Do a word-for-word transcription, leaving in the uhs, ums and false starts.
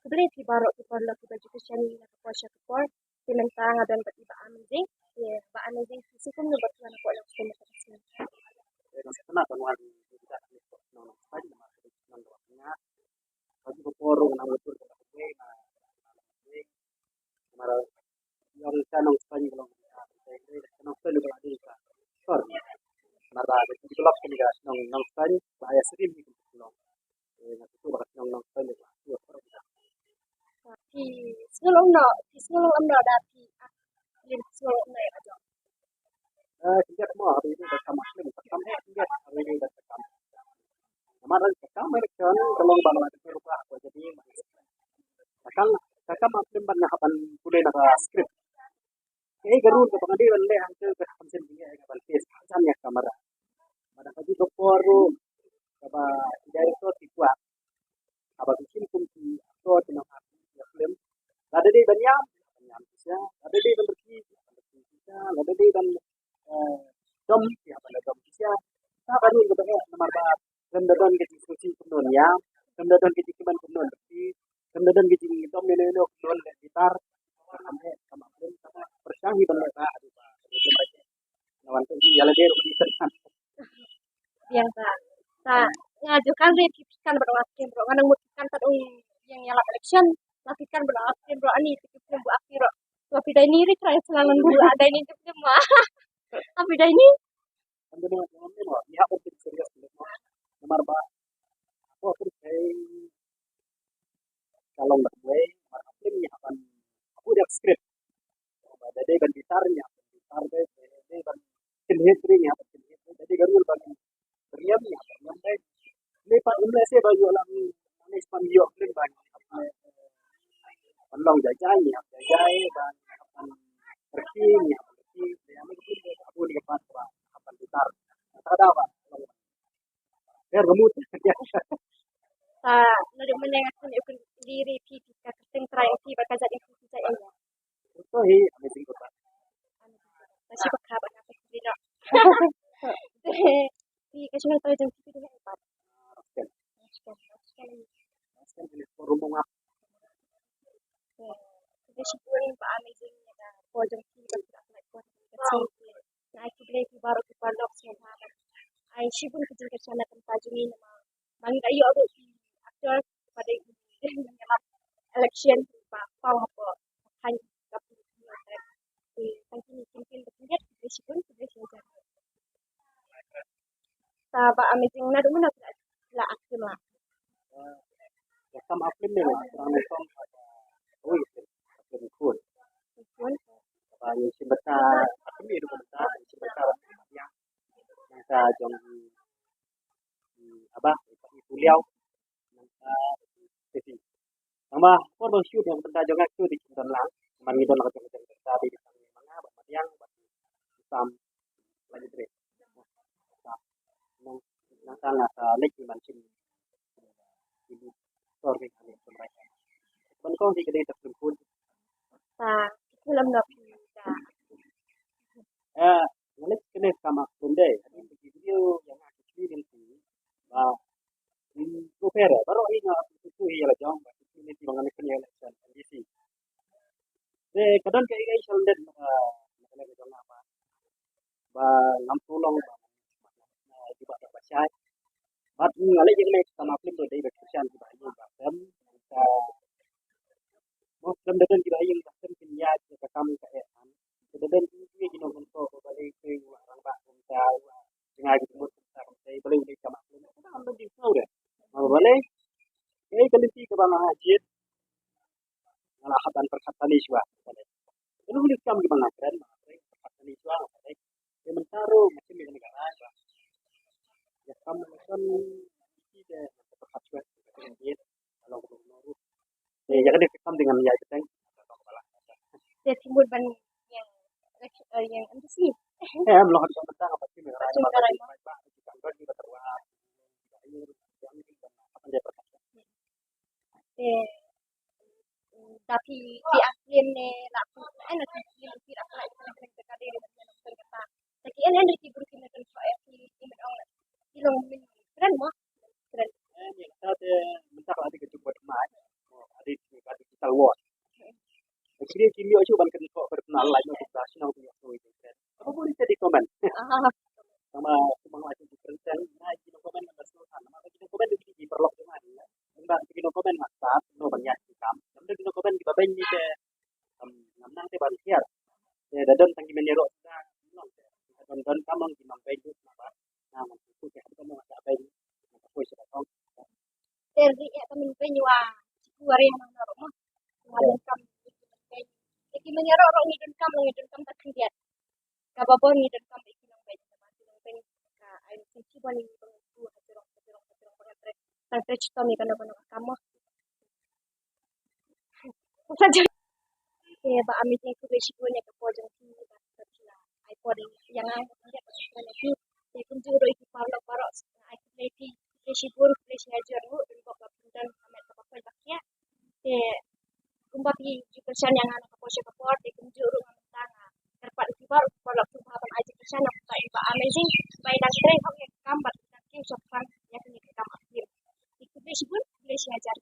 Khublei phi baroh ki paralok kiba ju kyrshan ïa ka por sha ka por. Te mynta nga don bad i Bah Amazing. Te Bah Amazing, phi sngew kumno ba phi wan hapoh Nongstoiñ mynta ka sngi? Te nga sngewtynnat ban wan ïa ka shnong Nongstoiñ namar ka dei ka shnong kaba nga. Bad ka por ruh nga nang ïathuh ïa ka kawei na, namar ïong ka Nongstoiñ ka long ka Nongstoiñ ka long ka sor. Namar ba ka develop kane ka shnong Nongstoiñ ba ïa syriem hi ka shnong. Eh, nga kyntu ba ka shnong Nongstoiñ ka long ka shnong. Phi sngew long no, phi sngew long no da phi, ah, phi sngew long no ïa ka jong. Eh, khyndiat mo, ha ba ïadei bad ka kam ha film, ka kam ha khyndiat, ha ba ïadei bad ka kam. Namar ka kam ha ka film ka long ba nga la dep ruh ba ka jadi. Ka kam, ka kam ha film bad nga hap ban pule na ka script. Kaei ka role kaba nga dei ban leh hangta ka kam sien jingeh ka ban face hansan ïa ka kamera. Bad ka jingdon por ruh kaba i director ki kwah. Haba ki shim kum ki actor ki nang act ïa film. Lada dei ban ïam, ban ïam shisha. Lada dei ban rkhie, ban rkhie shisha. Lada dei ban, eh, dom, ïa ban dom shisha. Ka ba rule kaba eh namar ba lem da don ka jingsngewsih kumno ïam, lem da don ka jingkmen kumno rkhie, lem da don ka jingdom ïano ïano kumno leh bitar. Ka kam eh, ka kam eh, ka kam eh. Pyrshang hi ban leh ba, na wan tu ïa lade ruh ki pyrshang. Biang ta. Ta, nga ju kan re ki kan ba nga kim ro, nga nang mut kan ta ung yang ïa lap election. La ki kan ba nga kim ro ani ki kim bu aki ro. Tu api dai ni ri trai selangan bu a dai ni tu kim ma. Api dai ni. Kan dei ni ni ni ha ur serious ni. Namar ba ko tu kai ka long da wei, namar ba film ni ha ban aku dia script. Ba da dei ban bitar ni ha ban bitar dei, da dei ban kynhit ni ha ban kynhit dei, da dei garul ban riam ni ha ban riam dei. Ni pa um le se ba yu lam ni span yu film ban ban long jai jai ni ha jai jai ban ban rkhie ni ha ban rkhie ni ha ban rkhie ni ha ban bitar. Ta da ba Ber ka mut. Ta, na dei mynne nga kynmaw ïa u khynnah ri phi, phi ka kyrteng trai phi bad ka jait phi, phi jait ïa. Ruto hi amazing kota. Ta shi baka bad nga phi ri no. Phi ka shnong trai jong phi phi dei pat. Rasken. Rasken, rasken. Rasken ini forum nga. Phi dei shi bun ba amazing ïa ka por jong phi bad ka por jong phi. Nga ai khublei ïa phi baroh ki paralok sngewbha ban ai shibun ka jingkyrshan na ka bynta jong ngi namar ba ngi la ïoh ruh ki actor ba dei ki ïalap election ba paw hapoh ka thaiñ ka phi. Tang kine ki kin ba khyndiat, khublei shibun, khublei shihajar. Ta ba amazing, naduh mynno phi la, phi la acting la? Ka kam ha film ne, ka kam ha film. Ui, film Khun. Khun. Ba ngi shim bynta, ha film ne, ka bynta, ngi shim bynta, ya. Bynta jong i, i, aba, i Puliaw. Bynta, i, i, i. Tang ba por ba shoot ïa ka bynta jong nga, shoot dei kim don lang. Namar ngi don la ka jong ka bynta dei tang ma nga bad Madiang bad Sam. Lagi dre. Nang, nang tang nga sa leit ki man shim. Ini sor ni kali sumrai. Ban kong di kedai tak sempun. Ta, film no phi ta. Eh, nga leit kane ka ma film dei. Adi bagi video ïa nga ki film nanti. Ba, hmm, ko pera, baroh hi nga tu hi ïa la jong ba ki film nanti ba nga leit kane election M D C. Te ka don kaei kaei sha lyndet na ka, na ka lyndet jong nga ba, ba ngam tu long ba, ba, ba shai. Bad nga leh ïa kane ka ma film to dei ba kyrshan kiba ïeng ba film. Ka, mo film da don kiba ïeng ba film kin ïaid ïa ka kam ka eh. Ka da don ki ki nongkynshew ba balei ki wa rangbah kumta, wa jngai ki mut kumta kumta, balei balei ka ma film. Ka da don ki sngewthuh de. Ma balei? Kaei ka lynti kaba nga jied. Nga la hap ban pyrkhat tani shuwa. Ka long ki kam kiba nga kren, pyrkhat tani shuwa, nga kren. Te mynta ruh nga shim ïa kane ka rai ba ïa kam election ki de pyrkhat shuwa. Ka long ruh. Te ïa kane ka kam dei ngan ïai bteng. Te phi mut ban ïeng election, eh, ïeng M D C? Eh, em long ha ka mynta nga pat shim ïa ka rai. Shim ïa ka rai mo. Ba ki kam ba ki ba tyrwa. Te, mm, da phi, phi acting ne la phi, eh, na phi, phi, phi la phi, phi la phi. Ta ki en en ki bru ki ne kan phi, phi, phi met ong la. Phi long min kren mo. Kren. Eh, ni ta te mynta ka adi ka juk buat mai. Oh, adi ki Award. Actually ki mih shu ban kren ko personal, like no kita sino ki ko itu. Apa boleh jadi komen? Sama semua lagi different kan. Nah, kita komen nama semua sama kita komen di perlok dengan. Mbak kita komen masa no banyak kita. Kita komen di babai ni ke ngam nang te ban share. Te da don tang ki men ïaroh shuh. Don don kam long ki nongpeit shuh naba. Na man shu te ha ka nong ka peit. Na ka poi sha ka thong. Te ri ïa ka men peit wa shu wa ri ha nong na ruh mo. Wa ri kam ki men peit. Te ki men ïaroh ruh ngi don kam long ngi don kam ta khyndiat. Kaba bor ngi don kam ïa ki nongpeit. Naba ki nongpeit ka ai shu shu ba ngi bang tu ha jrong ha jrong ha jrong ba ngi trei. Tang trei chitom ïa ka nong ka nong ka kam mo. Te ba amazing, khublei shibun ïa ka por jong phi ba phi la ai por ïa nga ba phi la ai por ïa phi. Te kumjuh ruh ïa ki paralok baroh ai khublei phi, khublei shibun, khublei shihajar ruh, don bok ba phi don ha met kaba poi ba khiah. Te kumba phi ju kyrshan ïa nga na ka por sha ka por, te kumjuh ruh nga mynta nga kyrpad ïa phi baroh ki paralok phi ba ban ai ju kyrshan na ka ba amazing ba i dang trei hok ïa ka kam bad i dang kiew shaphrang ïa kane ka kam acting. Te khublei shibun, khublei shihajar.